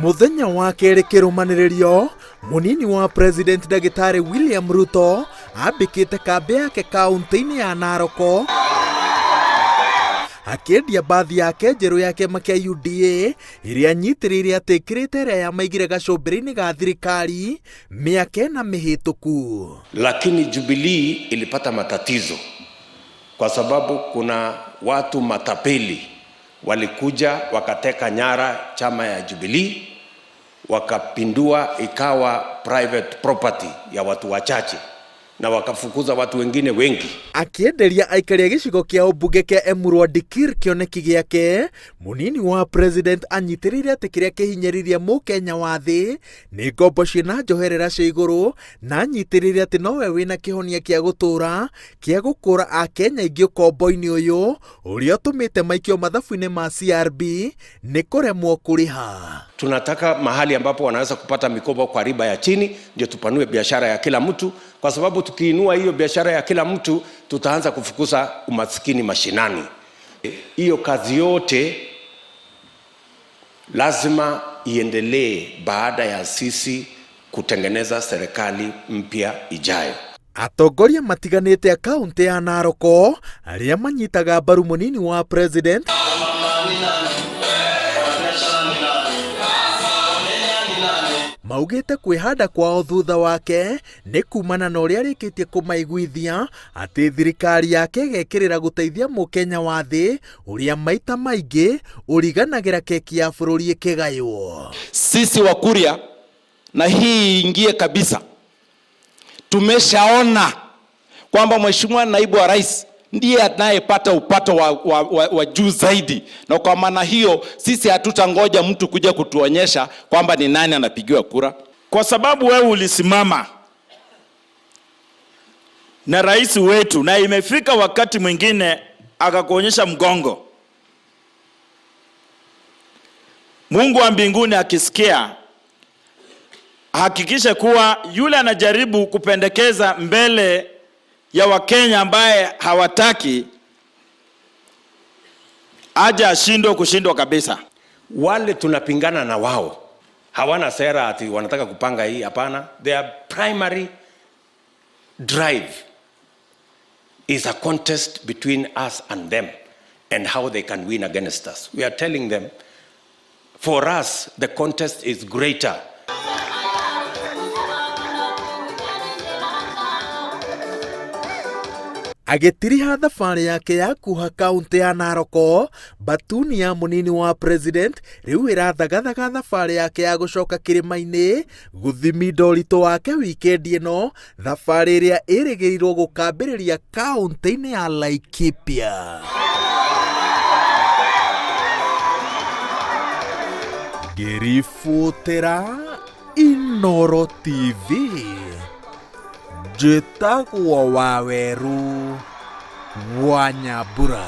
Mũthenya wa kerĩ kĩrũmanĩrĩrio, mũnini wa President Ndagĩtarĩ William Ruto ambĩkĩte kambĩ yake kaunti-inĩ ya Naroko akĩendia mbathi yake njerũ ya kĩama kĩa UDA ĩrĩa anyitĩrĩire atĩ ĩkĩrĩte ĩrĩa yamaigire gacũmbĩrĩ-inĩ ga thirikari mĩaka ĩna mĩhĩtũku. Lakini Jubilee ilipata matatizo kwa sababu kuna watu matapeli walikuja wakateka nyara chama ya Jubilee, wakapindua ikawa private property ya watu wachache na wakafukuza watu wengine wengi. Akĩenderia aikari a gĩcigo kĩa ũmbunge kĩa Emurua Dikirr kĩoneki gĩake, mũnini wa president anyitĩrĩire atĩ kĩrĩa kĩhinyĩrĩirie mũkenya wa thĩ nĩ ngombo ciĩna njoherera cia igũrũ na anyitĩrĩire atĩ nowe wĩna kĩhonia kĩa gũtũũra kĩa gũkũra akenya aingĩ ũkombo-inĩ ũyũ ũrĩa ũtũmĩte maikio mathabu-inĩ ma CRB nĩ kũremwo kũrĩha. Tunataka mahali ambapo wanaweza kupata mikopo kwa riba ya chini, ndio tupanue biashara ya kila mtu, kwa sababu tukiinua hiyo biashara ya kila mtu tutaanza kufukuza umaskini mashinani. Hiyo kazi yote lazima iendelee baada ya sisi kutengeneza serikali mpya ijayo. Atongoria matiganĩte a kaunti ya Naroko arĩa manyitaga mbaru mũnini wa president maugĩte kwĩhanda kwao thutha wake nĩ kumana na ũrĩa arĩkĩtie kũmaiguithia atĩ thirikari yake ĩgekĩrĩra gũteithia mũkenya wa thĩ ũrĩa maita maingĩ ũriganagĩra keki ya bũrũri ĩkĩgaywo. Sisi Wakuria, na hii ingie kabisa, tumeshaona kwamba Mheshimiwa Naibu wa Rais ndiye anayepata upato wa juu zaidi, na kwa maana hiyo sisi hatutangoja mtu kuja kutuonyesha kwamba ni nani anapigiwa kura. Kwa sababu wewe ulisimama na rais wetu na imefika wakati mwingine akakuonyesha mgongo. Mungu wa mbinguni akisikia, hakikishe kuwa yule anajaribu kupendekeza mbele ya Wakenya ambaye hawataki aje ashindwe kushindwa kabisa. Wale tunapingana na wao hawana sera ati wanataka kupanga hii, hapana. Their primary drive is a contest between us and them and how they can win against us. We are telling them, for us the contest is greater. Agĩtiriha thabarĩ yake ya kuha kaunti ya Naroko, Batuni ya mũnini wa president rĩu ĩrathagathaga thabarĩ yake ya gũcoka kĩrĩma-inĩ gũthiminda ũritũ wake wikendi ĩno, thabarĩ ĩrĩa ĩrĩgĩrĩirwo gũkambĩrĩria kaunti-inĩ ya Laikipia. Ngĩribotera Inooro TV, njĩtagwo Waweru wa Nyambura.